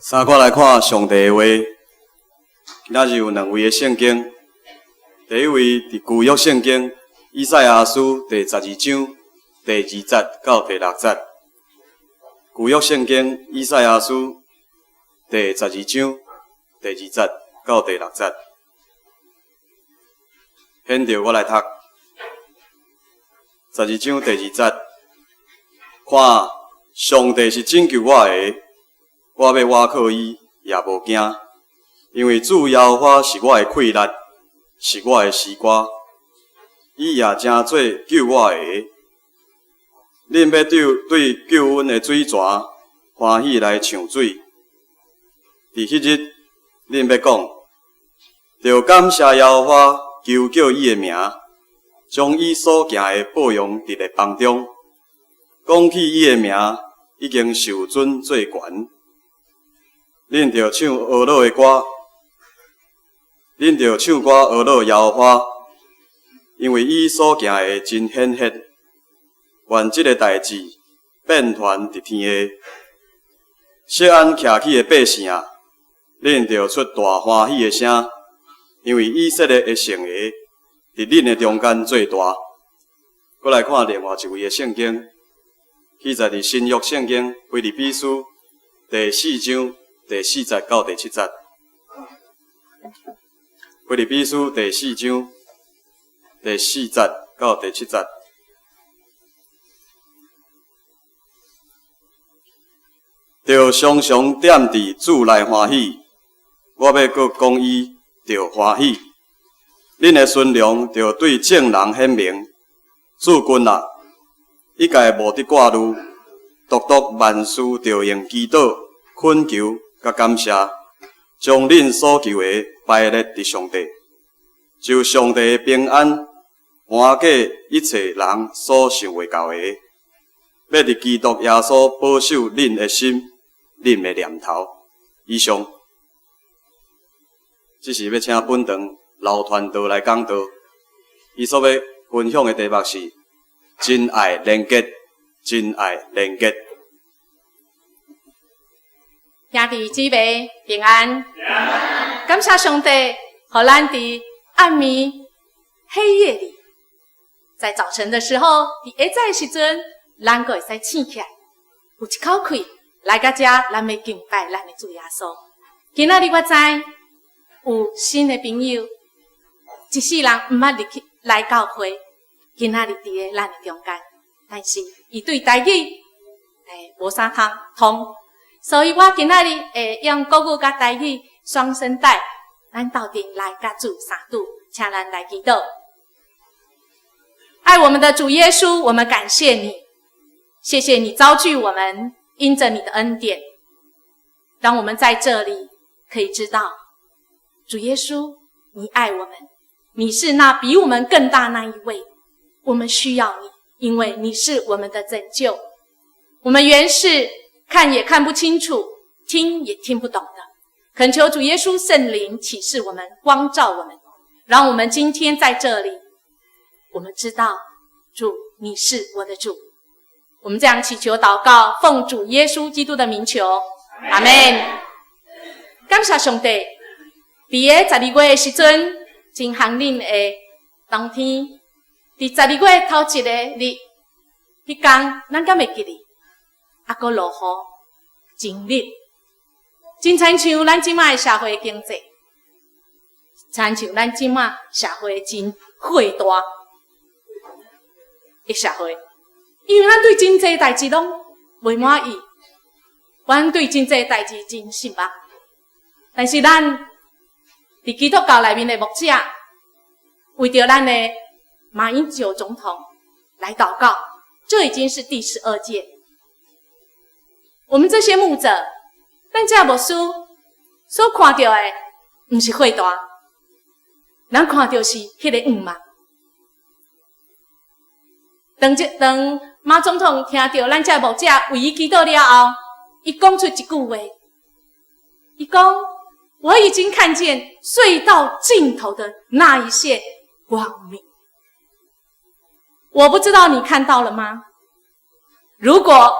三塊來看上帝的話，今仔日有兩位的聖經，第一位佇舊約聖經以賽亞書第十二章第二節到第六節。舊約聖經以賽亞書第十二章第二節到第六節。現著我來讀十二章第二節，看上帝是拯救我的。我欲倚靠伊，也無驚，因為主耶和華是我的氣力，是我的詩歌，伊也成做救我的。恁欲對救恩的水泉歡喜來搶水。佇彼日，恁欲講，著感謝耶和華，求叫伊的名，將伊所行的報揚佇列邦中，講起伊的名，已經受尊做懸。恁著唱哀樂的歌，恁著唱歌哀樂耶和華，因為伊所行的真顯赫。願這个代誌遍傳佇天下。錫安徛起的百姓啊，恁著出大歡喜的聲，因為以色列的聖的佇恁的中間做大。閣來看另外一位的聖經，記載佇新約聖經腓立比書第四章第四節到第七節。腓立比書第四章第四節到第七節。著常常踮佇主內歡喜，我欲閣講伊著歡喜。恁的順良著對眾人顯明。諸君啊，一概無得掛慮，獨獨萬事著用祈禱、懇求佮感謝，將恁所求的排列佇上帝，就上帝的平安，瞞過一切人所想袂到的，欲佇基督耶穌保守恁的心、恁的念頭。以上，這是欲請本堂劉傳道來講道，伊所欲分享的題目是真愛連結，真愛連結。兄弟姊妹平安，感謝上帝，予咱佇暗暝黑夜裡，在早晨的時候，佇下早的時陣，咱閣會使醒起來，有一口氣來到遮，咱欲敬拜咱的主耶穌。今仔日我知有新的朋友，一世人毋捌入去來教會，今仔日佇咧咱的中間，但是伊對台語無啥通。所以我今仔日會用國語佮台語雙聲帶，咱鬥陣來佮主三拄，請咱來祈禱。愛我們的主耶穌，我們感謝你，謝謝你召聚我們，因著你的恩典，讓我們在這裡可以知道，主耶穌，你愛我們，你是那比我們更大那一位，我們需要你，因為你是我們的拯救。我們原是看也看不清楚，聽也聽不懂的，懇求主耶穌聖靈啟示我們，光照我們，讓我們今天在這裡，我們知道主，你是我的主。我們這樣祈求禱告，奉主耶穌基督的名求，阿們。感謝上帝，佇个十二月的時陣，真寒冷的冬天，佇十二月頭一个日，彼工咱敢會記得？啊，閣落雨，真熱，真親像咱這馬的社會經濟，親像咱這馬社會真火大的社會，因為咱對真濟代誌攏袂滿意，阮對真濟代誌真失望，但是咱佇基督教內面的牧者，為著咱的馬英九總統來禱告，這已經是第12屆。我們這些牧者，咱這牧師所看著的，毋是火大，咱看著是彼個願望。當馬總統聽著咱這牧者為伊祈禱了後，伊講出一句話，伊講：我已經看見隧道盡頭的那一線光明。我不知道你看到了嗎？如果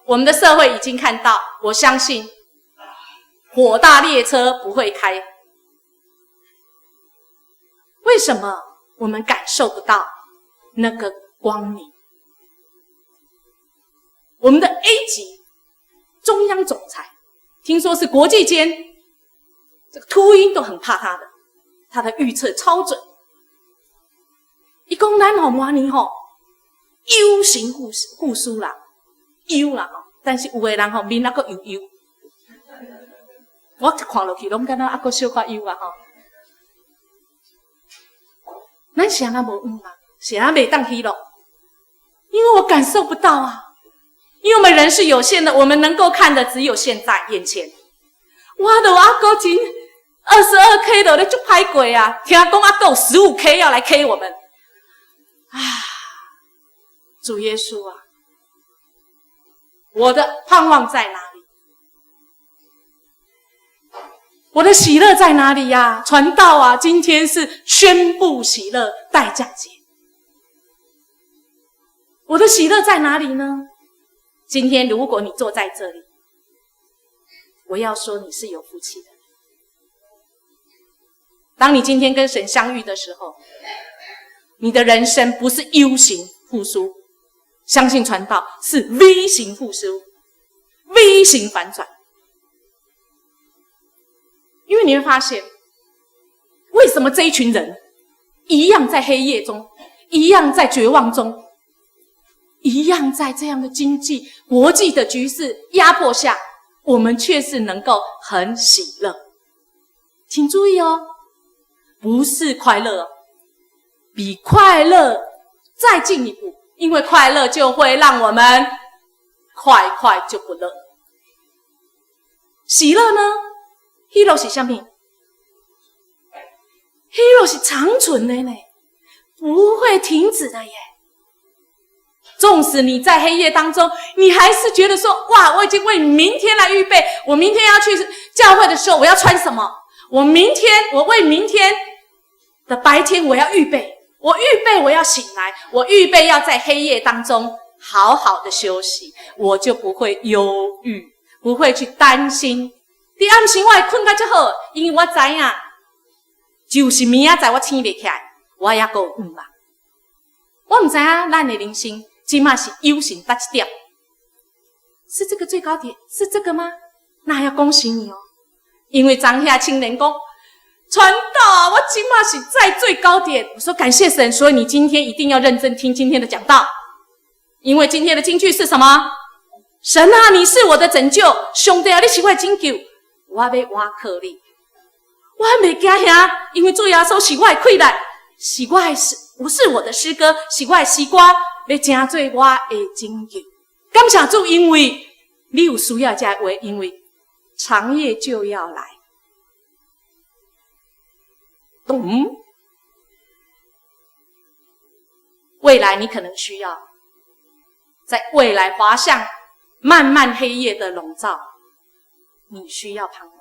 我們的社會已經看到，我相信火大列車不會開。為什麼我們感受不到那個光明？我們的 A 級中央總裁，聽說是國際間這個禿鷹都很怕他的，他的預測超準。伊講咱吼明年吼 U 型復甦啦，U 啦吼，但是有的人吼面猶閣憂憂，我看落去攏敢若猶閣小可憂啊吼。咱是按怎無向望，是按怎袂當喜樂？因為我感受不到啊。因為我們人是有限的，我們能夠看的只有現在眼前。我都猶閣真22 K 的咧足歹過啊！聽講猶閣有15 K 要來 K 我們啊！主耶穌啊，我的盼望在哪裡？我的喜樂在哪裡呀？傳道啊，今天是宣布喜樂待降節。我的喜樂在哪裡呢？今天如果你坐在這裡，我要說你是有福氣的。當你今天跟神相遇的時候，你的人生不是 U 型復甦，相信傳道是 V 型復甦，V 型反轉。因為你會發現，為什麼這一群人一樣在黑夜中，一樣在絕望中，一樣在這樣的經濟、國際的局勢壓迫下，我們卻是能夠很喜樂。請注意哦，不是快樂，比快樂再進一步，因為快樂就會讓我們快快就不樂。喜樂呢？喜樂是啥物？喜樂是長存的呢，不會停止的耶。縱使你在黑夜當中，你還是覺得說：哇，我已經為明天來預備。我明天要去教會的時候，我要穿什麼？我明天，我為明天的白天我要預備。我預備我要醒來，我預備要在黑夜當中好好的休息，我就不會憂鬱，不會去擔心。佇暗時我會睏較足好，因為我知影，就是明仔載我醒袂起來，我猶閣有向望。我毋知影咱的人生這馬是 U 型佗一點，是這個最高點，是這個嗎？那要恭喜你哦，因為昨遐青年講，傳道，我這馬是在最高點。我說感謝神，所以你今天一定要認真聽今天的講道，因為今天的金句是什麼？神啊，你是我的拯救，上帝啊，你是我的拯救，我欲倚靠你，我袂驚嚇，因為主耶穌是我的氣力，是我的詩，不是我的詩歌，是我的詩歌，欲成做我的拯救。感謝主，因為你有需要這話，因為長夜就要來。懂？未來你可能需要，在未來滑向漫漫黑夜的籠罩，你需要盼望，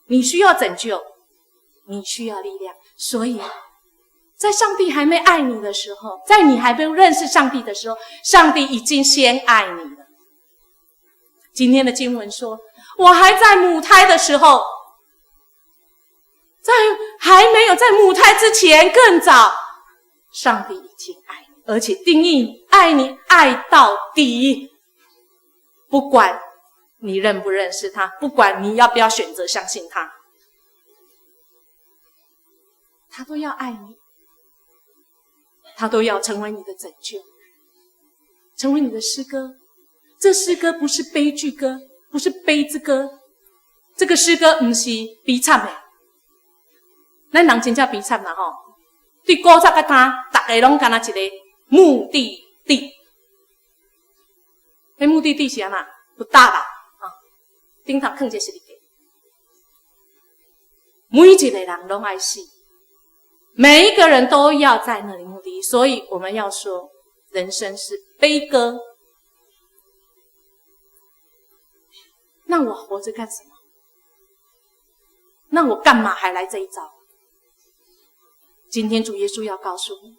你需要拯救，你需要力量。所以，在上帝還沒愛你的時候，在你還沒有認識上帝的時候，上帝已經先愛你了。今天的經文說，我還在母胎的時候，在還沒有在母胎之前更早，上帝已經愛你，而且定意愛你愛到底。不管你認不認識他，不管你要不要選擇相信他，他都要愛你，他都要成為你的拯救，成為你的詩歌。這詩歌不是悲劇歌，不是悲之歌。這個詩歌毋是悲慘的。咱人真正悲慘啦吼！對古早到今，逐个攏敢若一個目的地。彼目的地是按怎？不大吧？啊，頂頭囥一個十字架。每一個人攏愛死，每一個人都要在那裡目的。所以我們要說，人生是悲歌。那我活着幹什麼？那我幹嘛還來這一遭？今天主耶穌要告訴你，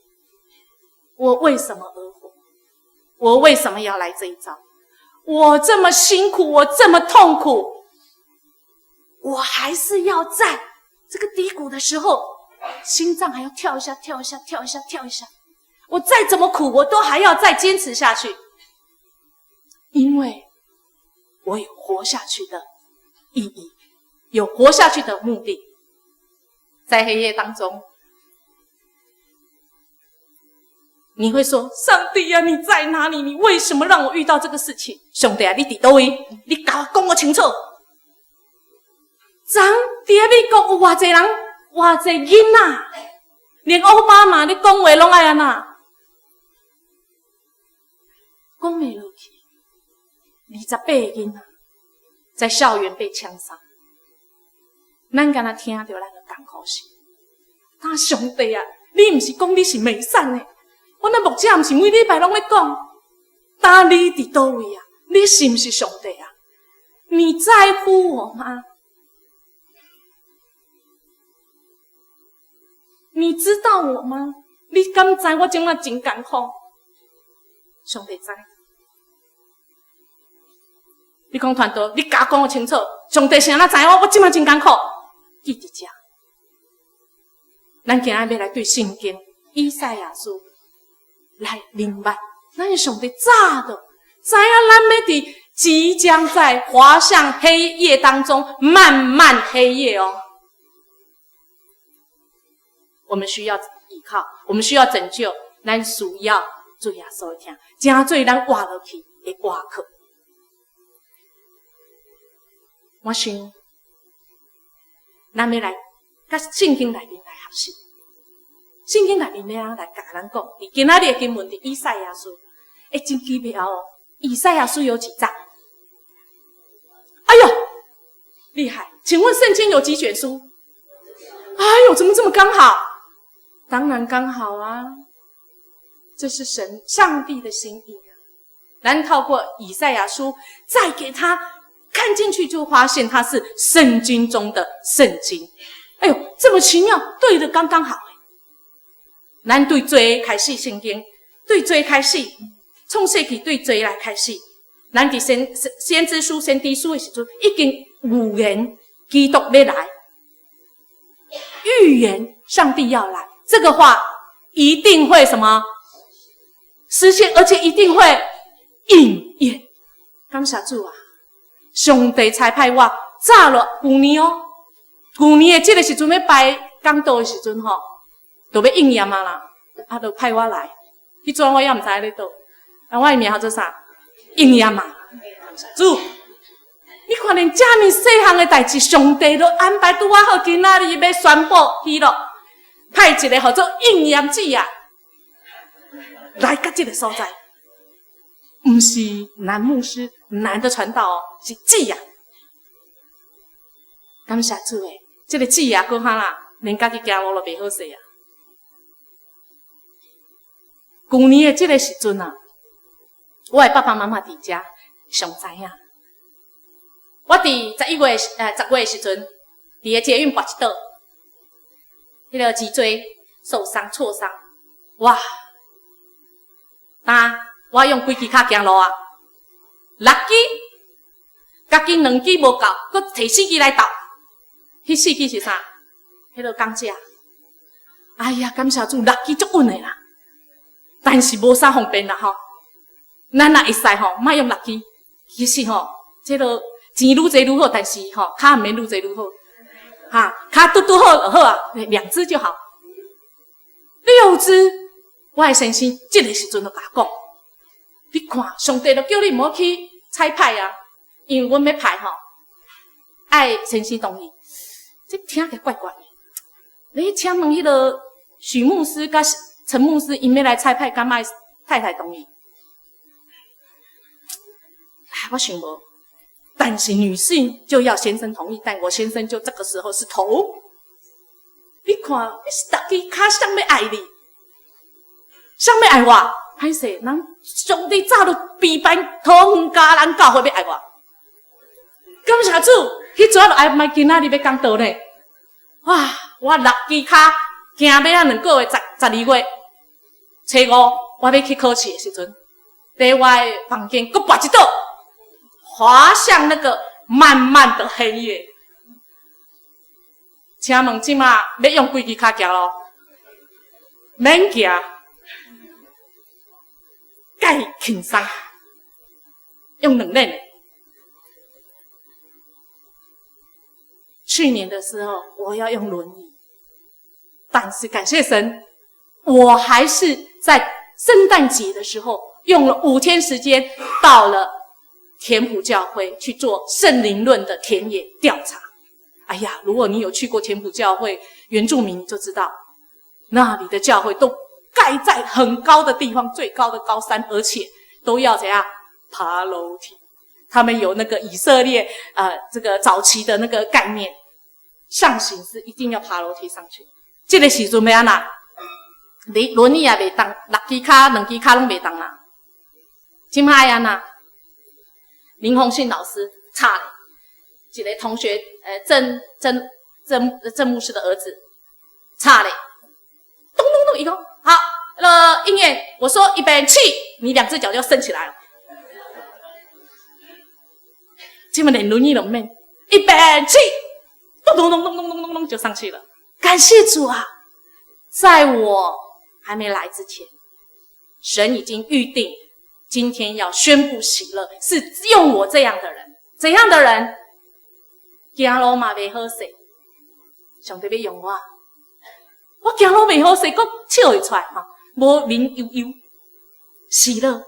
我為什麼而活？我為什麼要來這一遭？我這麼辛苦，我這麼痛苦，我還是要在這個低谷的時候，心臟還要跳一下，跳一下，跳一下，跳一下。我再怎麼苦，我都還要再堅持下去，因為我有活下去的意義，有活下去的目的。在黑夜當中，你會說：上帝啊，你在哪裡？你為什麼讓我遇到這個事情？上帝啊，你佇佗位？你共我講個清楚。昨佇美國有偌濟人，偌濟囡仔，連奧巴馬咧講話攏愛按怎？講袂落去。28個囡仔在校園被槍殺，咱敢若聽著咱就艱苦死。啊，上帝啊，你毋是講你是美善的？阮的牧者毋是每禮拜攏咧講，但你佇佗位啊？你是毋是上帝啊？你在乎我嗎？你知道我嗎？你敢知我這馬真艱苦？上帝知。你講傳道，你共我講清楚。上帝是按怎知我？我這馬真艱苦。記佇遮。咱今仔欲來對聖經以賽亞書來明白，咱上帝早就知影咱欲佇即將在滑向黑夜當中，漫漫黑夜哦。我們需要依靠，我們需要拯救，咱需要主耶穌的疼，成做咱活落去的倚靠。我想，咱欲來佮聖經內面來學習。聖經內面欲按怎來共咱講？佇今仔日的經文，佇以賽亞書，欸，真奇妙哦！以賽亞書有幾章？哎喲，厲害！請問聖經有幾卷書？哎喲，怎麼這麼剛好？當然剛好啊！這是神上帝的心意啊！咱透過以賽亞書再給他看進去，就發現他是聖經中的聖經。哎喲，這麼奇妙，對的剛剛好。咱對罪開始聖經，對罪開始，創世記對罪來開始。咱佇先知書、先知書的時陣，已經預言基督欲來，預言上帝要來，這個話一定會什麼實現，而且一定會應驗。感謝主啊！上帝差派我早了舊年哦，舊年的這個時陣欲擺講道的時陣吼，就欲應驗啊啦，啊，就派我來。彼陣我猶毋知咧佗，啊，我的名叫做啥？應驗嘛。主，你看連遮爾細項的代誌，上帝都安排拄仔好，今仔日欲宣布喜樂，派一個號做應驗者啊，來到這個所在，毋是男牧師、男的傳道哦，是姊啊。感謝主的，這個姊啊，閣較啦，連家己行路都袂好勢啊。舊年的這個時陣啊，我的爸爸媽媽佇遮上知影。我佇11月，10月的時陣，佇個捷運跋一倒，彼個脊椎受傷挫傷，哇！但我用幾支跤行路啊？六支，家己兩支無夠，閣提四支來鬥。彼四支是啥？彼個鋼架。哎呀，感謝主，六支足穩的啦。但是無啥方便啦吼。咱若會使吼，莫用六支。其實吼，這個錢愈濟愈好，但是吼，跤毋免愈濟愈好。哈，跤拄拄好就好啊，兩隻就好。六支，我的先生這個時陣就共我講，你看，上帝就叫你毋好去彩排啊，因為阮欲排吼，愛先生同意。這聽起來怪怪的。你請問彼個許牧師佮陳牧師，𪜶欲來彩排，敢愛太太同意？哎，我想無。但是女性就要先生同意，但我先生就這個時候是頭。你看，你是六支跤，誰欲愛你？誰欲愛我？歹勢，人上帝早就備辦桃園迦南教會欲愛我。感謝主，彼陣就愛莫今仔日欲講道呢。哇！我六支跤行欲啊2個月，12月初五，我欲去考試的時陣，佇我的房間閣跋一倒，滑向那個漫漫的黑夜。請問這馬欲用幾支跤行路？免行，蓋輕鬆，用兩輪。去年的時候，我要用輪椅，但是感謝神，我還是在聖誕節的時候用了5天時間，到了田埔教會去做聖靈論的田野調查。哎呀，如果你有去過田埔教會原住民，你就知道那裡的教會都蓋在很高的地方，最高的高山，而且都要怎樣爬樓梯。他們有那個以色列這個早期的那個概念，上行是一定要爬樓梯上去。這個時陣欲按怎？你輪椅也袂動，六支跤、兩支跤攏袂動啦。這擺按怎？林宏信老師插咧，一個同學，鄭牧師的兒子，插咧，咚咚咚，伊講好，那個應驗，我說預備起，你兩隻腳就要伸起來了。這麼連輪椅攏免，預備起，咚咚咚咚咚咚咚咚就上去了。感謝主啊，在我還沒來之前，神已經預定今天要宣布喜樂，是用我這樣的人，怎樣的人？行路嘛袂好勢，上帝欲用我，我行路袂好勢，閣笑會出來哈，無面憂憂，喜樂。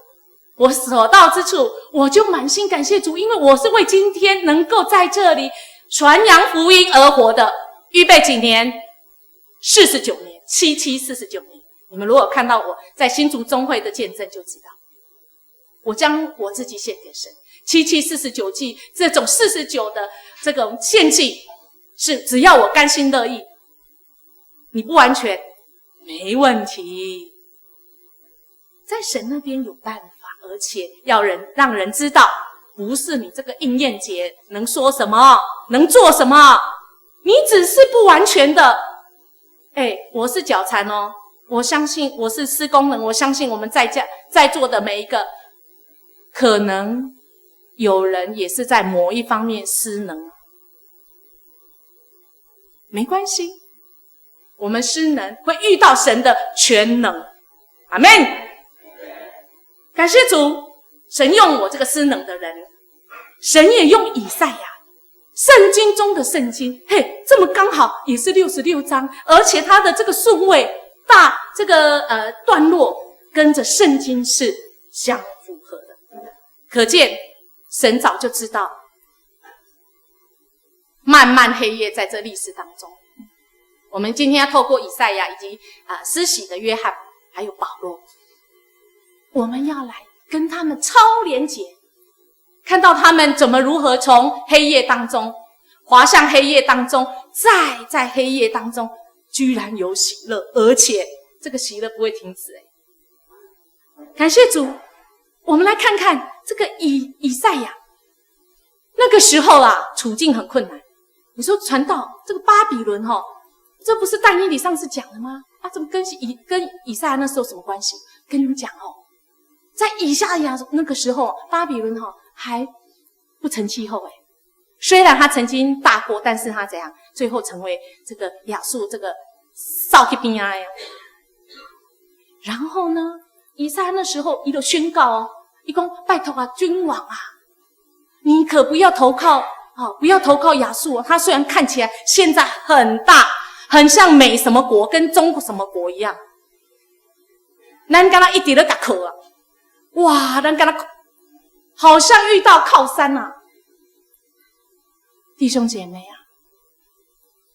我所到之處，我就滿心感謝主，因為我是為今天能夠在這裡傳揚福音而活的。預備幾年？49年，七七四十九年。你們如果看到我在新竹中會的見證，就知道我將我自己獻給神。七七四十九祭，這種四十九的這種獻祭，是只要我甘心樂意，你不完全沒問題，在神那邊有辦法，而且要人讓人知道，不是你這個應驗節能說什麼，能做什麼，你只是不完全的。哎，我是腳殘哦，我相信我是失功能，我相信我們在家在座的每一個，可能有人也是在某一方面失能，沒關係，我們失能會遇到神的全能，阿們。感謝主，神用我這個失能的人，神也用以賽亞，聖經中的聖經，嘿，這麼剛好也是66章，而且它的這個順位大，這個段落跟着聖經是相符合的，可見神早就知道，漫漫黑夜在這歷史當中，我們今天要透過以賽亞以及施洗的約翰，還有保羅，我們要來跟他們超連結，看到他們怎麼如何從黑夜當中滑向黑夜當中，再在黑夜當中居然有喜樂，而且這個喜樂不會停止。哎，感謝主，我們來看看這個以賽亞，那個時候啊，處境很困難。你說傳道這個巴比倫哈，這不是但以理上次講的嗎？啊，怎麼跟以賽亞那時候什麼關係？跟你們講哦，在以賽亞那個時候，巴比倫哈還不成氣候哎。雖然他曾經大國，但是他怎樣，最後成為這個亞述這個掃去邊仔呀。然後呢，以賽亞那時候伊就宣告哦，伊講拜託啊，君王啊，你可不要投靠啊，不要投靠亞述哦。他雖然看起來現在很大，很像美什麼國跟中國什麼國一樣，咱敢若一直咧共靠啊，哇，咱敢若好像遇到靠山啊。弟兄姐妹啊，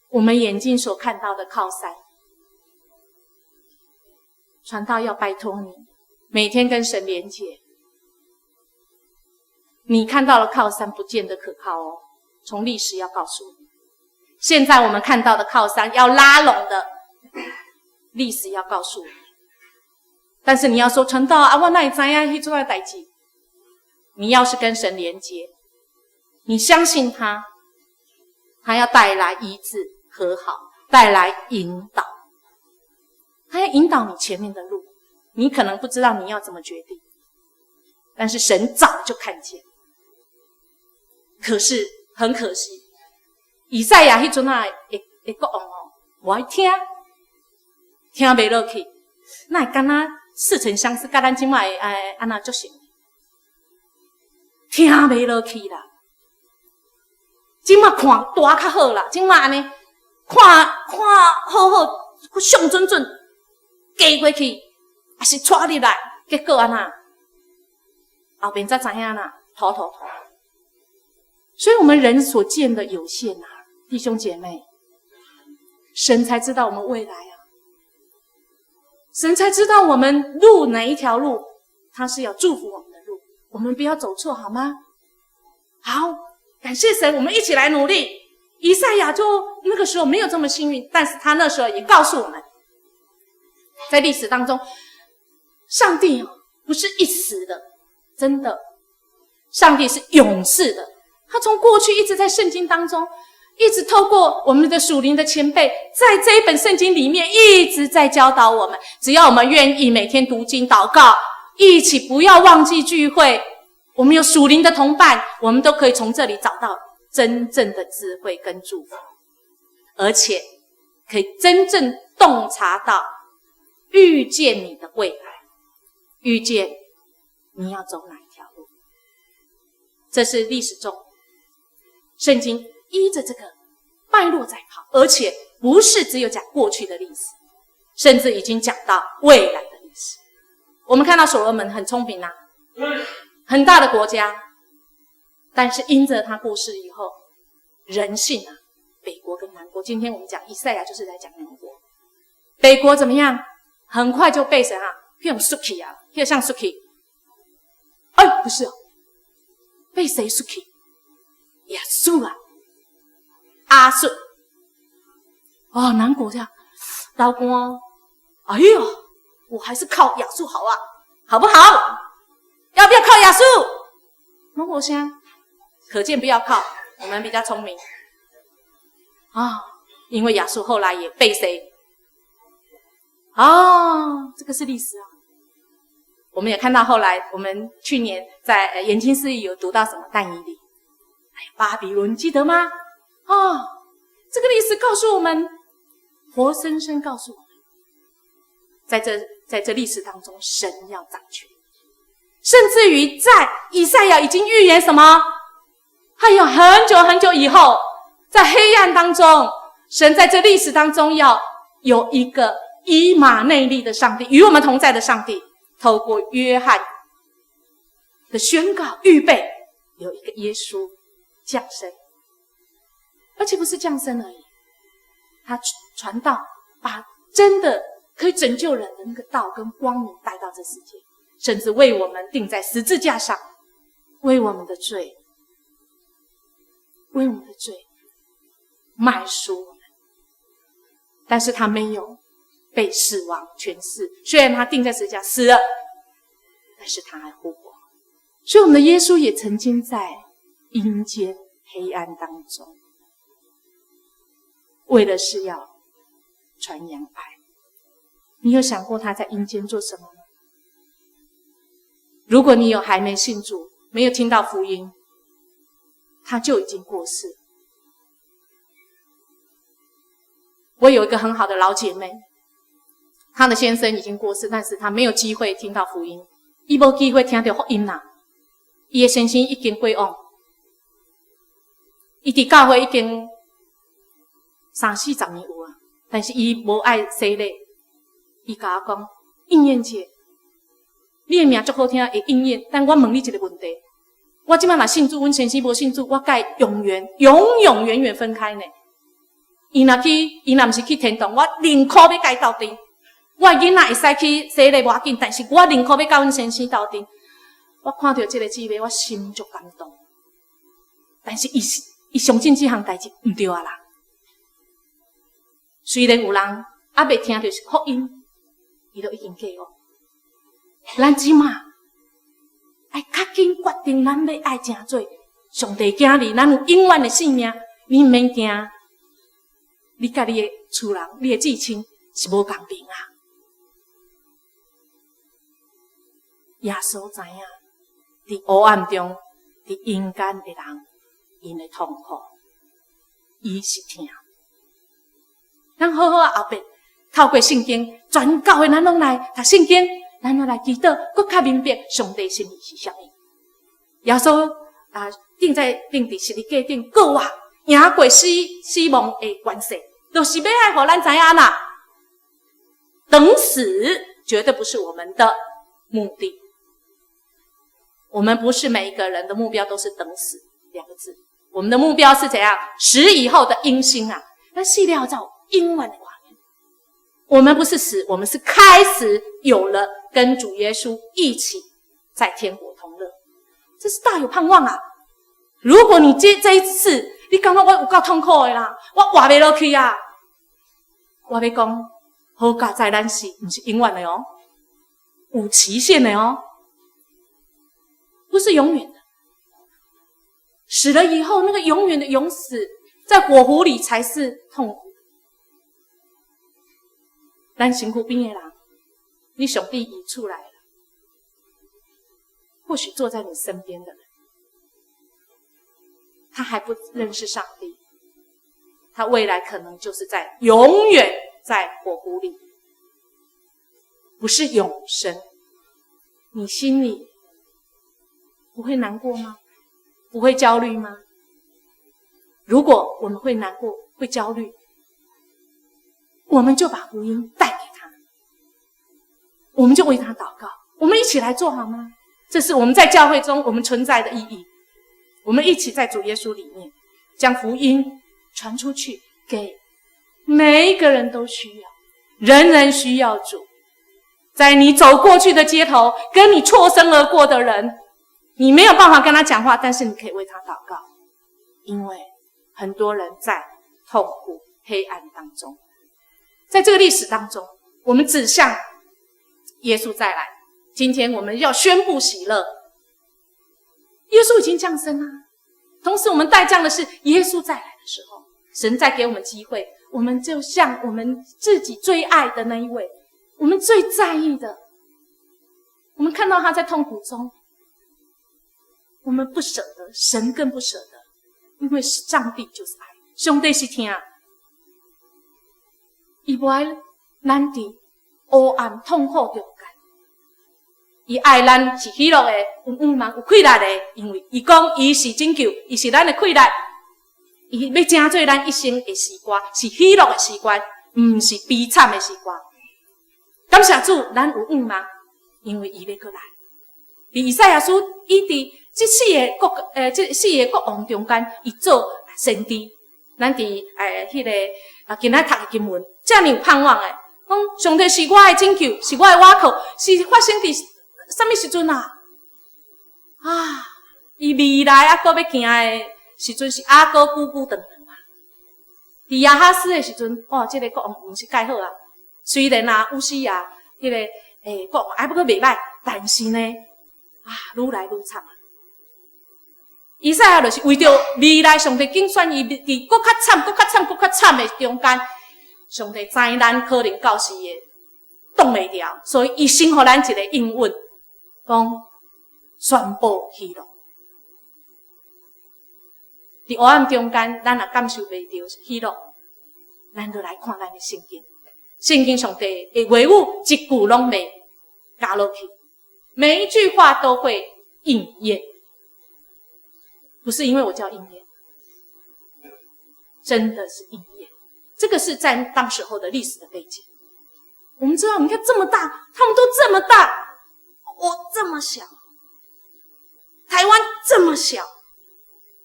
我們眼睛所看到的靠山，傳道要拜託你，每天跟神連結。你看到了靠山，不見得可靠哦。從歷史要告訴你，現在我們看到的靠山要拉攏的，歷史要告訴你。但是你要說傳道啊，我哪會知影彼種的代誌？你要是跟神連結，你相信他，他要帶來醫治和好，帶來引導，他要引導你前面的路。你可能不知道你要怎麼決定，但是神早就看見。可是很可惜，以賽亞彼陣仔的的國王哦，無愛聽，聽袂落去，哪會敢若似曾相識，佮咱這擺的按怎足像？聽袂落去啦。這擺看大較好啦，這擺按呢看看好好，上準準，加過去，抑是帶入來，結果按怎？後邊才知影啦，吐吐吐。所以，我們人所見的有限啊，弟兄姐妹，神才知道我們未來啊，神才知道我們路哪一條路，他是要祝福我們的路，我們不要走錯，好嗎？好，感謝神，我們一起來努力。以賽亞就那個時候沒有這麼幸運，但是他那時候也告訴我們，在歷史當中，上帝不是一時的，真的，上帝是永世的。他從過去一直在聖經當中，一直透過我們的屬靈的前輩，在這一本聖經裡面一直在教導我們。只要我們願意每天讀經禱告，一起不要忘記聚會，我們有屬靈的同伴，我們都可以從這裡找到真正的智慧跟祝福，而且可以真正洞察到預見你的未來，預見你要走哪一條路。這是歷史中聖經依着這個脈絡在跑，而且不是只有講過去的歷史，甚至已經講到未來的歷史。我們看到所羅門很聰明啊，很大的國家，但是因着他過世以後，人性啊，北國跟南國，今天我們講以賽亞就是在講南國，北國怎麼樣？很快就被誰啊？用輸去啊，又像輸去，哎，不是哦，被誰輸去？亞述啊，亞述，哦，南國這樣，老公，哎呦，我還是靠亞述好啊，好不好？要不要靠亞述？攏無聲，可見不要靠，我們比較聰明啊，因為亞述後來也被誰？啊，這個是歷史啊。我們也看到後來，我們去年在研經釋義有讀到什麼但以理，哎，巴比倫記得嗎？啊，這個歷史告訴我們，活生生告訴我們，在這歷史當中，神要掌權，甚至於在以賽亞已經預言什麼？還有很久很久以後，在黑暗當中，神在這歷史當中要有一個以馬內利的上帝，與我們同在的上帝，透過約翰的宣告預備，有一個耶穌降生，而且不是降生而已，他傳道，把真的可以拯救人的那個道跟光明帶到這世界，甚至為我們釘在十字架上，為我們的罪，為我們的罪買贖我們，但是他沒有被死亡權勢，雖然他釘在十字架死了，但是他還復活。所以我們的耶穌也曾經在陰間黑暗當中，為的是要傳揚愛。你有想過他在陰間做什麼嗎？如果你有還沒信主，沒有聽到福音，他就已經過世。我有一個很好的老姐妹，她的先生已經過世，但是她沒有機會聽到福音，伊無機會聽到福音啦。伊的先生已經過往，伊佇教會已經三四十年有啊，但是伊無愛洗禮。伊共我講：應驗姐，你的名足好聽，會應驗。但我問你一個問題：我這擺若信主，阮先生無信主，我共伊永遠、永永遠遠分開呢？伊若去，伊若毋是去天堂，我寧可欲共伊鬥陣。我的囡仔會使去洗禮無要緊，但是我寧可欲佮阮先生鬥陣。我看著這個姊妹，我心足感動。但是伊是伊相信這項代誌毋對啊啦。雖然有人猶未聽著福音，伊都已經過往。咱這馬愛較緊決定，咱欲愛成做上帝囝兒，咱有永遠的性命，你毋免驚。你佮你的厝人、你的至親是無共平啊！耶穌知影，佇黑暗中、佇陰間的人，𪜶的痛苦，伊是疼。咱好好後壁透過聖經，全教會咱攏來讀聖經，咱攏來祈禱，閣較明白上帝心意是啥物。耶穌啊，釘在釘佇十字架頂，閣活贏過死亡的權勢，就是欲愛予咱知影啦。等死絕對不是我們的目的。我們不是每一個人的目標都是等死兩個字，我們的目標是怎樣？死以後的永生啊！咱死了後永遠的活。我們不是死，我們是開始有了跟主耶穌一起在天國同樂，這是大有盼望啊！如果你這一次，你感覺我有夠痛苦的啦，我活袂落去啊！我欲講，好佳哉咱死，毋是永遠的哦，有期限的哦，不是永遠的。死了以後，那個永遠的永死，在火湖裡才是痛苦。咱身軀邊的人，你上帝已出來了，或許坐在你身邊的人，他還不認識上帝，他未來可能就是在永遠在火湖裡，不是永生。你心裡不會難過嗎？不會焦慮嗎？如果我們會難過、會焦慮，我們就把福音帶給他，我們就為他禱告，我們一起來做好嗎？這是我們在教會中我們存在的意義。我們一起在主耶穌裡面將福音傳出去，給每一個人都需要，人人需要主。在你走過去的街頭，跟你錯身而過的人，你沒有辦法跟他講話，但是你可以為他禱告，因為很多人在痛苦黑暗當中。在這個歷史當中，我們指向耶穌再來。今天我們要宣布喜樂，耶穌已經降生了。同時，我們待降的是耶穌再來的時候，神再給我們機會，我們就像我們自己最愛的那一位，我們最在意的，我們看到他在痛苦中，我們不捨得，神更不捨得，因為上帝就是愛，上帝是疼。伊無愛咱佇黑暗痛苦中間，伊愛咱是喜樂的，有盼望、有氣力的，因為伊講伊是拯救，伊是咱的氣力，伊欲成做咱一生的詩歌，是喜樂的詩歌，毋是悲慘的詩歌。感謝主，咱有盼望，因為伊欲閣來。佇以賽亞書，伊佇這四个國，這四个國王中間，伊做先知。咱佇彼个啊，今仔讀的經文，遮爾有盼望的，講上帝是我的拯救，是我的倚靠，是發生佇啥物時陣啊？啊，伊未來猶閣欲行的時陣是猶閣久久長長啊。佇亞哈斯的時陣，哇，這个國王毋是蓋好啊。雖然啊，烏西亞彼个國王還不閣袂䆀，但是呢，啊，愈來愈慘啊。以賽亞就是為著未來上帝揀選伊佇閣較慘、閣較慘、閣較慘的中間，上帝知咱可能到時會擋袂牢，所以伊先予咱一個應允，講宣布喜樂。佇黑暗中間，咱若感受袂著喜樂，咱就來看咱的聖經。聖經上帝的話語一句攏袂加落去，每一句話都會應驗。不是因為我叫應驗，真的是應驗。這個是在當時候的歷史的背景。我們知道，你看這麼大，他們都這麼大，我這麼小，台灣這麼小，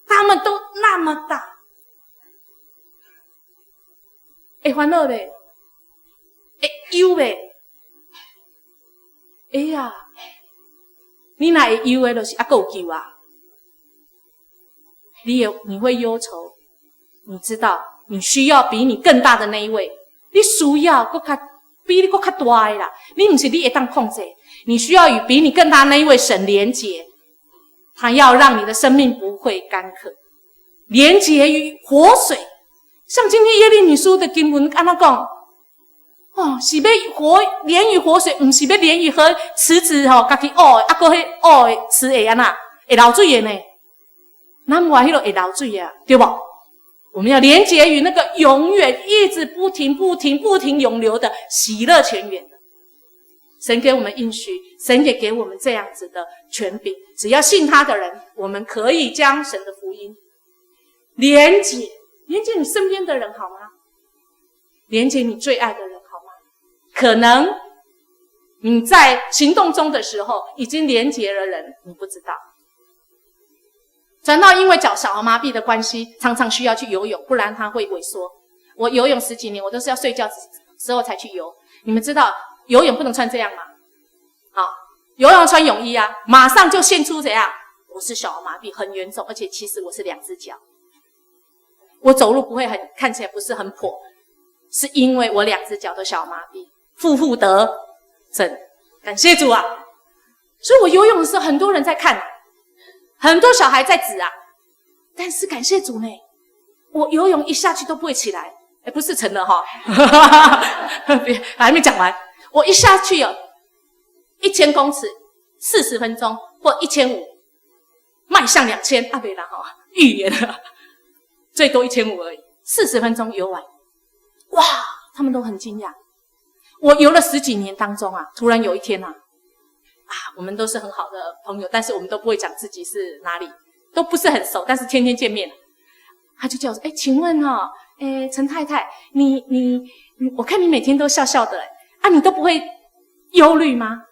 他們都那麼大，會煩惱袂？會憂袂？哎呀，你若會憂的，就是猶閣有救啊！你會憂愁，你知道你需要比你更大的那一位，你需要閣較比你閣較大的啦。你毋是你會當控制，你需要與比你更大那一位神連結，他要讓你的生命不會乾渴，連結於活水。像今天耶利米書的經文按怎講？哦，是欲活連於活水，毋是欲連於和池子吼，家己挖的，啊，閣彼挖的池會按怎？會漏水的呢？咱無愛彼落會漏水啊，對無？我們要連結於那個永遠一直不停、不停、不停湧流的喜樂泉源。神給我們應許，神也給我們這樣子的權柄。只要信他的人，我們可以將神的福音連結，連結你身邊的人，好嗎？連結你最愛的人，好嗎？可能你在行動中的時候，已經連結了人，你不知道。傳道因為腳小兒麻痹的關係，常常需要去游泳，不然他會萎縮。我游泳十幾年，我都是要睡覺時候才去游。你們知道游泳不能穿這樣嗎？好，游泳穿泳衣啊，馬上就現出怎樣？我是小兒麻痹，很嚴重，而且其實我是兩隻腳。我走路不會很看起來不是很跛，是因為我兩隻腳都小兒麻痹，負負得正，感謝主啊！所以我游泳的時候，很多人在看。很多小孩在指啊，但是感謝主呢，我游泳一下去都不會起來，哎，不是沉了哈，別還沒講完，我一下去有1000公尺，40分鐘或1500，邁向2000，阿別啦哈，預言了，最多1500而已，四十分鐘游完，哇，他們都很驚訝。我游了十幾年當中啊，突然有一天啊，啊，我們都是很好的朋友，但是我們都不會講自己是哪裡，都不是很熟，但是天天見面。他就叫我說：“哎，請問哈，哎，陳太太，你，我看你每天都笑笑的，啊，你都不會憂慮嗎？”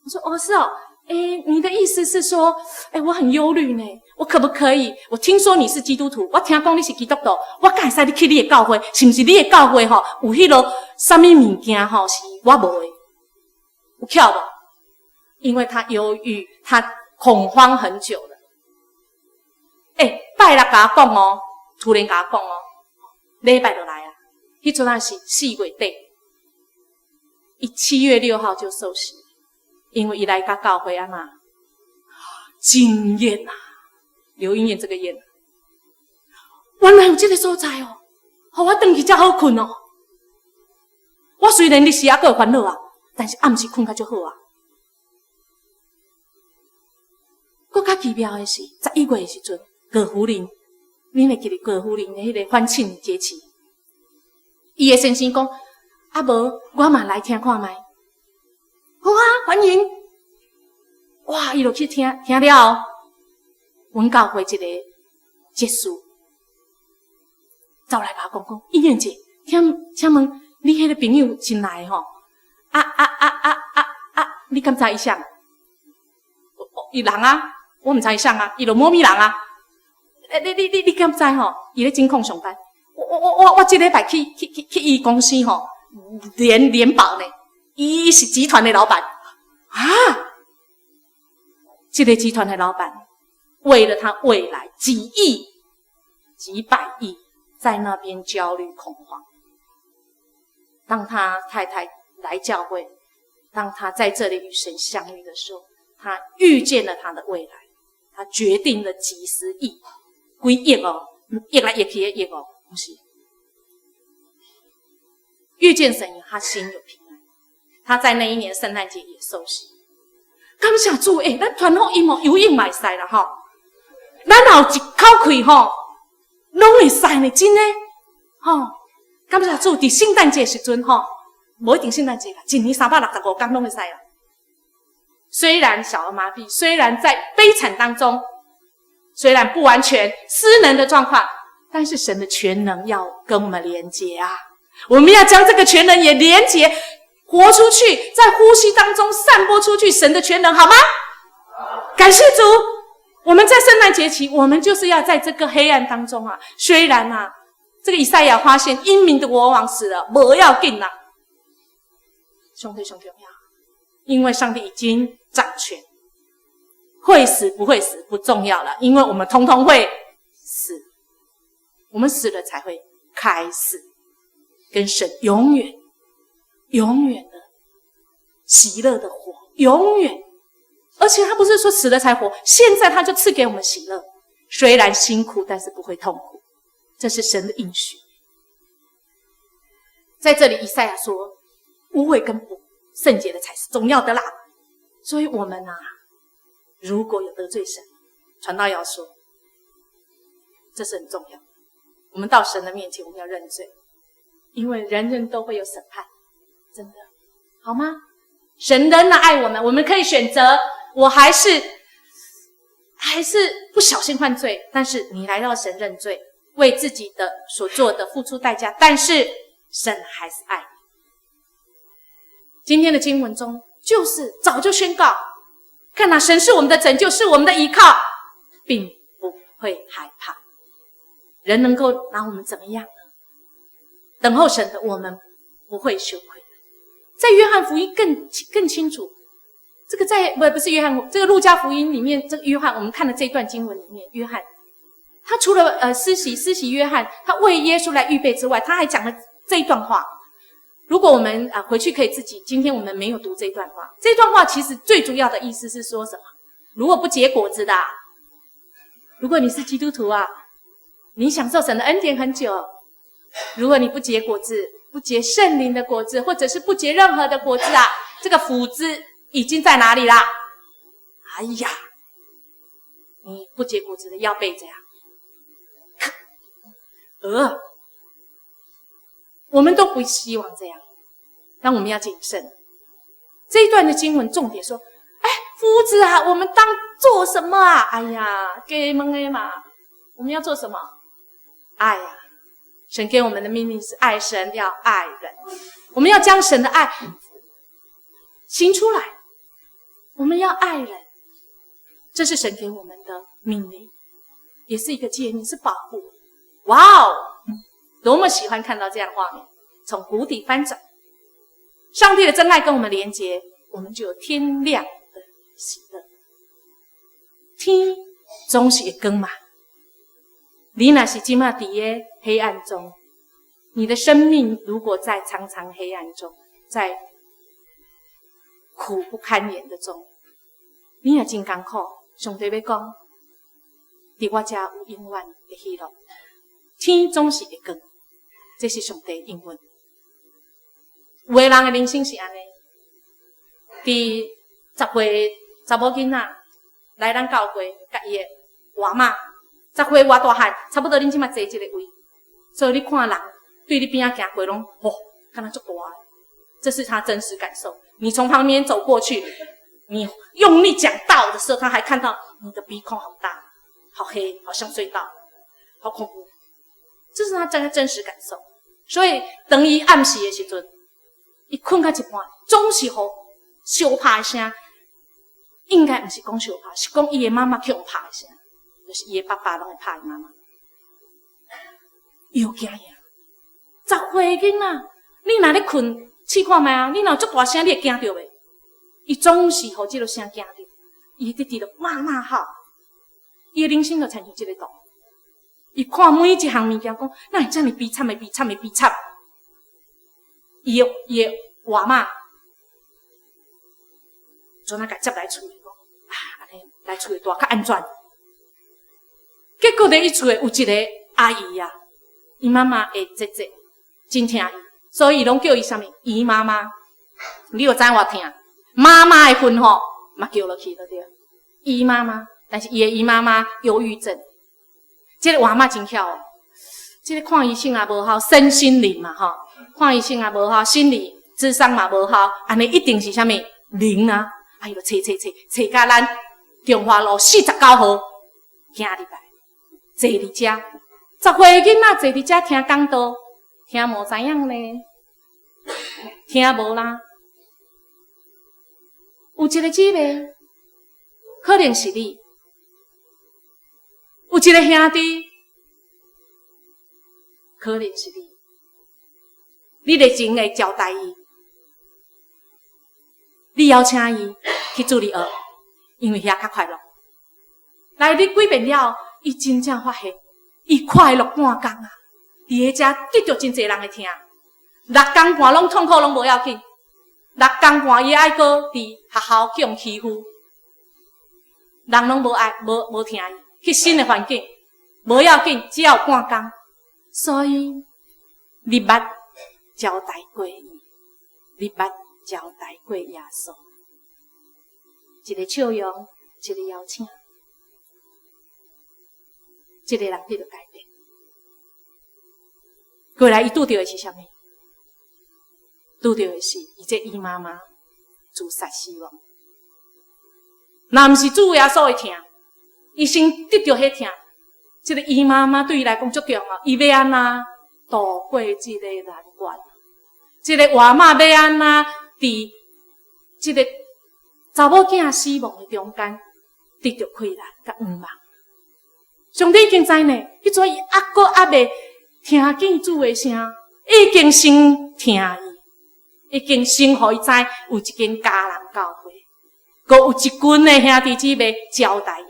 我說：“哦，是哦，哎，你的意思是說，哎，我很憂慮呢，我可不可以？我聽說你是基督徒，我聽講你是基督徒，我敢會使你去你的教會，是毋是你的教會吼有彼囉啥物物件吼是我無的，有巧無？因為他憂鬱，他恐慌很久了。哎，拜六共我講哦，突然共我講哦，禮拜就來啊。彼陣仔是4月底，伊7月6號就受洗，因為伊來佮教會啊嘛，驚艷啊，劉英燕這個艷，原來有這個所在哦，予我轉去才好睏哦。我雖然日時猶閣有煩惱啊，但是暗時睏較足好啊。閣較奇妙的是，11月的時陣，葛福臨，恁會記得葛福臨的彼個歡慶節期，伊的先生講：啊無，我嘛來聽看覓。好啊，歡迎。哇，伊就去聽，聽了後，阮教會一個執事走來共我講講，英燕姐，請問你彼個朋友新來吼？啊啊啊啊啊啊！你敢知伊啥？伊人啊，我毋知伊啥啊，伊就某咪人啊。欸，你敢知吼？伊咧金控上班。我這禮拜去伊公司吼，聯保呢。伊是集團的老闆啊。這個集團的老闆為了他未來幾億、幾百億，在那邊焦慮恐慌。當他太太來教會，當他在這裡與神相遇的時候，他遇見了他的未來，他決定了幾十億、幾億哦，億來億去的億哦，不是。遇見神，他心有平安。他在那一年聖誕節也受洗。感謝主，欸，咱傳福音哦，游泳嘛會使啦吼。咱若有一口氣吼，攏會使呢，真的吼。感謝主，佇聖誕節時陣吼，無一定聖誕節啦，一年365天攏會使啦。雖然小兒麻痹，雖然在悲慘當中，雖然不完全失能的狀況，但是神的全能要跟我們連結啊！我們要將這個全能也連結，活出去，在呼吸當中散播出去神的全能，好嗎？感謝主！我們在聖誕節期，我們就是要在這個黑暗當中啊，雖然啊，這個以賽亞發現英明的國王死了，無要緊啦，兄弟兄弟要，因為上帝已經掌權，會死不會死不重要了，因為我們通通會死，我們死了才會開始跟神永遠、永遠的喜樂的活，永遠。而且他不是說死了才活，現在他就賜給我們喜樂，雖然辛苦，但是不會痛苦，這是神的應許。在這裡，以賽亞說，污穢跟不聖潔的才是重要的啦。所以，我們啊，如果有得罪神，傳道要說，這是很重要。我們到神的面前，我們要認罪，因為人人都會有審判，真的，好嗎？神仍然愛我們，我們可以選擇，我還是不小心犯罪，但是你來到神認罪，為自己的所做的付出代價，但是神還是愛你。今天的經文中，就是早就宣告，看哪，神是我們的拯救，是我們的依靠，並不會害怕。人能夠拿我們怎麼樣呢？等候神的，我們不會羞愧。在約翰福音更清楚，這個在不是約翰，這個路加福音裡面，這個約翰，我們看的這段經文裡面，約翰他除了施洗約翰，他為耶穌來預備之外，他還講了這一段話。如果我們啊回去可以自己，今天我們沒有讀這段話，這段話其實最主要的意思是說什麼？如果不結果子的，如果你是基督徒啊，你享受神的恩典很久，如果你不結果子，不結聖靈的果子，或者是不結任何的果子啊，這個斧子已經在哪裡啦？哎呀，你不結果子的要被這樣，我們都不希望這樣，但我們要謹慎。這一段的經文重點說：哎，夫子啊，我們當做什麼啊？哎呀，給蒙的嘛，我們要做什麼？愛呀！神給我們的命令是愛神，要愛人。我們要將神的愛行出來。我們要愛人，這是神給我們的命令，也是一個誡命，是保護。哇哦，多麼喜歡看到這樣的畫面，從谷底翻轉。上帝的真愛跟我們連結，我們就有天亮的喜樂。天總是會光嘛。你若是這馬佇咧黑暗中，你的生命如果在常常黑暗中，在苦不堪言的中，你也真艱苦。上帝欲講，佇我遮有永遠的喜樂，天總是會光，這是上帝應允。有的人的人生是按呢，佇10歲查某囡仔來咱教會，佮伊的外媽。10歲偌大漢，差不多恁這馬坐這個位，所以你看人對你邊仔行過，攏吼，敢若足大的，這是他真實感受。你從旁邊走過去，你用力講道的時候，他還看到你的鼻孔好大、好黑，好像隧道，好恐怖。這是他真實感受。所以當伊暗時的時陣，伊睏到一半，總是予相拍的聲，應該毋是講相拍，是講伊的媽媽去予拍的聲。就是伊的爸爸攏會拍伊媽媽，又驚呀！10歲囡仔，你若咧睏，試看覓啊？你若有足大聲，你會驚著袂？伊總是予這个聲驚著，伊直直就罵罵號，伊的人生就親像這个圖。伊看每一項物件，講哪會遮爾悲慘的悲慘的悲慘？伊的外媽，陣仔共接來厝裡講啊，按呢來厝裡蹛較安全。結果咧，伊厝裡有一個阿姨啊，伊媽媽的姐姐真疼伊，所以伊攏叫伊啥物姨媽媽。你有知影偌疼？媽媽的份吼嘛叫落去就對。姨媽媽，但是伊的姨媽媽憂鬱症，這個外媽真巧哦。這個看醫生也無效，身心靈嘛吼，看醫生也無效，心理諮商嘛無效，按呢一定是啥物靈啊？哎喲，揣揣揣揣到咱中華路49號，行入來。坐佇遮，10歲囡仔坐佇遮聽講道，聽無知影呢，聽無啦。有一個姊妹，可能是你；有一個兄弟，可能是你。你熱情會招待伊，你邀請伊去主日學，因為遐較快樂。來，你幾遍了後，伊真正發現，伊快樂半工啊！佇彼遮得著真濟人的疼，6工半攏痛苦攏無要緊，六工半伊愛閣佇學校去予欺負，人攏無愛無疼伊，去新的環境無要緊，只要有半工。所以你捌招待過伊，你捌招待過耶穌，一個笑容，一個邀請，這個人得著改變。過來伊拄著的是啥物？拄著的是伊這伊媽媽自殺死亡。若毋是主耶穌的疼，伊先得著彼疼。這個伊媽媽對伊來講足重要，伊欲按怎渡過這個難關？這個外媽欲按怎佇這個查某囝死亡的中間得著氣力佮盼望？上帝已經知呢，彼陣伊猶閣猶未聽見主的聲，已經先疼伊，已經先予伊知有一間迦南教會，閣有一群的兄弟姊妹招待伊。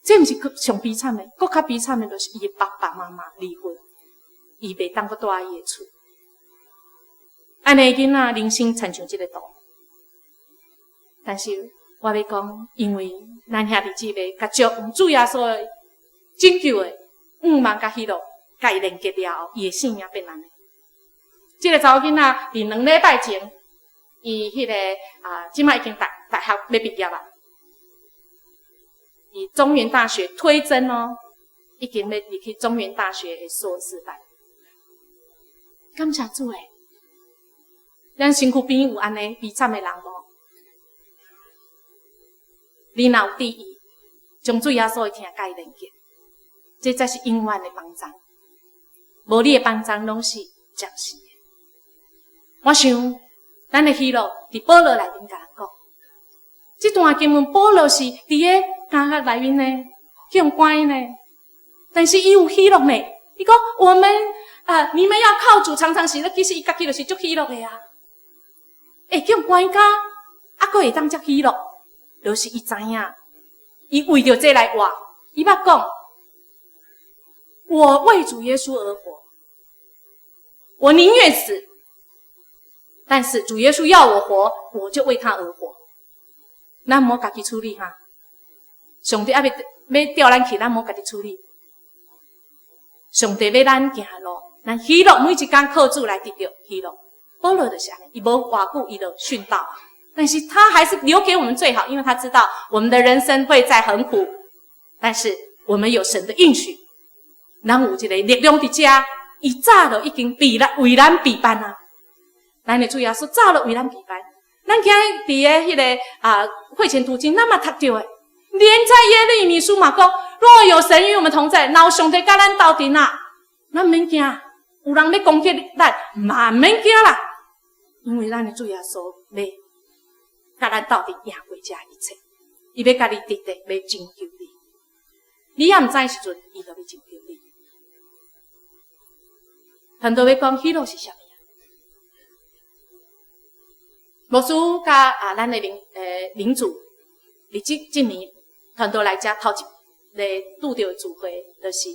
這毋是上悲慘的，閣較悲慘的，就是伊的爸爸媽媽離婚，伊袂當閣蹛伊的厝。按呢囡仔人生親像這個圖，但是我欲講，因為咱兄弟姊妹共將主耶穌的拯救的盼望佮喜樂，共伊連結了後，伊的性命變按呢。這個查某囡仔佇2禮拜前，伊彼個啊，這擺已經大學欲畢業啊。佇中原大學推甄哦，已經欲入去中原大學的碩士班。感謝主誒，咱身軀邊有按呢悲慘的人無？你若有志意，將主耶穌的疼共伊連結，這才是永遠的幫助。無你的幫助，攏是暫時的。我想，咱的喜樂佇保羅內面共咱講，這段經文保羅是佇个監獄內面呢，去予關呢，但是伊有喜樂呢。伊講我們啊，你們要靠主常常喜樂，其實伊家己就是足喜樂的啊。欸，去予關甲，猶閣會當遮喜樂，就是伊知影，伊為著這來活。伊捌講，我為主耶穌而活，我寧願死，但是主耶穌要我活，我就為他而活。咱莫家己處理哈，上帝猶未欲調咱去，咱莫家己處理。上帝欲咱行路，咱喜樂每一工靠主來得著喜樂。保羅就是按呢，伊無偌久伊就殉道，但是他還是留給我們最好，因為他知道我們的人生會在很苦，但是我們有神的應許，咱有一個力量佇遮，伊早就已經備咱為咱備辦啊。咱的主耶穌早就為咱備辦。咱今日佇个彼個啊會前讀經，咱嘛讀著的，連在耶利米書嘛講，若有神與我們同在，若有上帝佮咱鬥陣啊，咱免驚，有人欲攻擊咱，嘛免驚啦，因為咱的主耶穌欲佮咱鬥陣贏過這一切，伊欲佮你佇咧，欲拯救你。你猶毋知時陣，伊就欲拯救你。傳道欲講喜樂是啥物？牧師佮啊，咱的靈主，佇這這年傳道來遮頭一個拄著的聚會，就是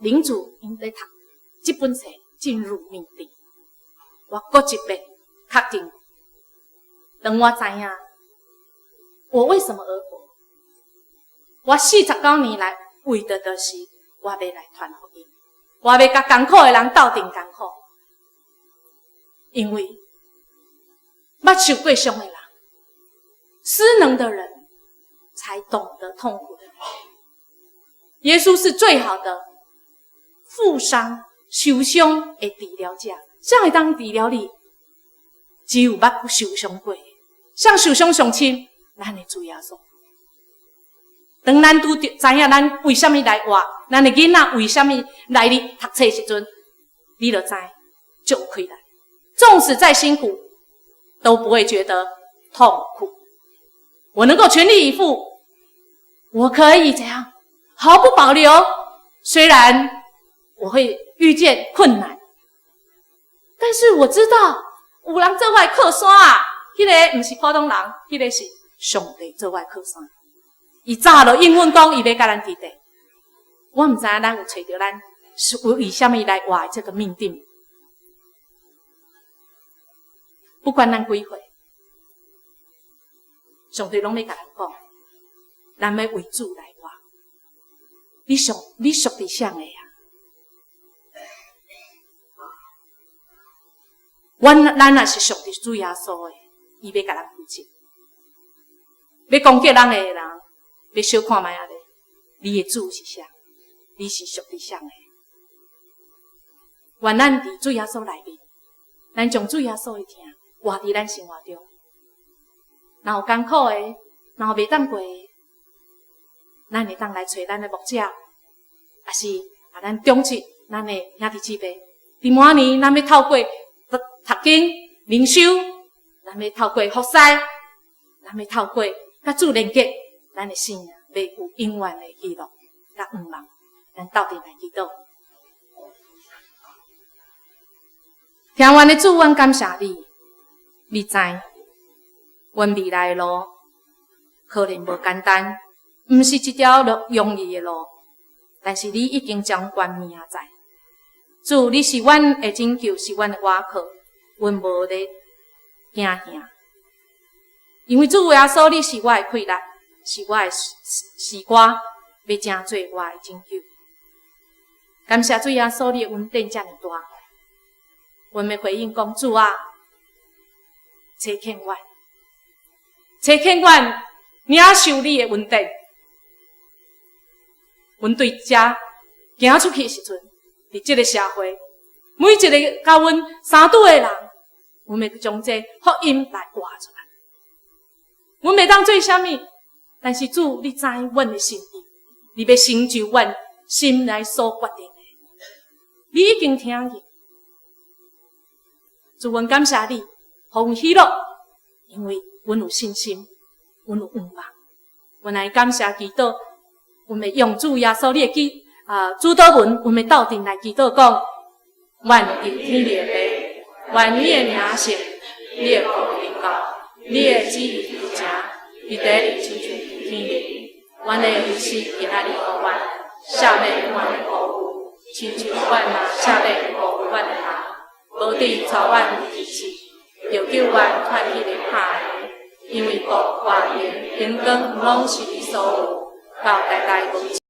靈主𪜶咧讀這本冊進入命定。我閣一遍確定，當我知影我為什麼而活，我49年來為的就是我欲來傳福音，我欲佮艱苦的人鬥陣艱苦，因為捌受過傷的人，失能的人，才懂得痛苦的人。耶穌是最好的負傷、受傷的治療者。誰會當治療你？只有捌受傷過，誰受傷上深，咱的主耶穌。當咱拄著知影咱為啥物來活，咱的囡仔為啥物來咧讀冊時陣，你就知足有氣力。縱使再辛苦，都不會覺得痛苦。我能夠全力以赴，我可以怎樣毫不保留。雖然我會遇見困難，但是我知道有人做我的靠山啊，彼個毋是普通人，彼個是上帝做我的靠山。伊早就應允講，伊欲佮咱佇咧。我毋知影咱有揣著咱是為啥物來活的這個命定。不管咱幾歲，上帝攏欲共咱講，咱欲為主來活。你屬佇啥个啊？阮咱若是屬佇主耶穌的，伊欲共咱負責。欲攻擊咱的人，欲相看覓仔咧。你的主是啥？你是屬佇啥个？願咱佇主耶穌內面，咱將主耶穌的疼活佇咱生活中。若有艱苦的，若有袂當過的，咱會當來揣咱的牧者，抑是啊，咱中七咱的兄弟姊妹。佇明年，咱欲透過讀經、靈修，咱欲透過服侍，咱欲透過佮主連結，咱的生命欲有永遠的喜樂佮盼望。咱鬥陣來祈禱。疼阮的主，阮感謝你，你知阮未來的路可能無簡單，毋是一條容易的路，但是你已經掌權命在。主，你是阮的拯救，是阮的倚靠，阮無咧驚嚇。因為主耶穌，你是我的氣力，是我的詩歌，欲成做我的拯救。感謝主耶穌，你的恩典遮爾大。阮欲回應講，主啊，差遣阮，差遣阮領受你的恩典。阮對遮行出去的時陣，佇這个社會，每一个佮阮相拄的人，阮欲將這福音來活出來。阮袂當做啥物，但是主，你知阮的心意，你欲成就阮心內所決定的，你已經聽見。主，阮感謝你，予阮喜樂，因為阮有信心，阮有盼望。阮來感謝祈禱，阮欲用主耶穌你的記啊主禱文，阮欲鬥陣來祈禱講：願佇天裡的父，願你的名聖，你的國臨到，你的旨意行，佇地裡親像佇天裡。阮的飲食今仔日予阮，赦免阮的過誤，親像阮嘛赦免過誤阮的人。無得帶阮入試，著救阮脫彼個歹的，因為國、權、榮光攏是你所有，到代代無。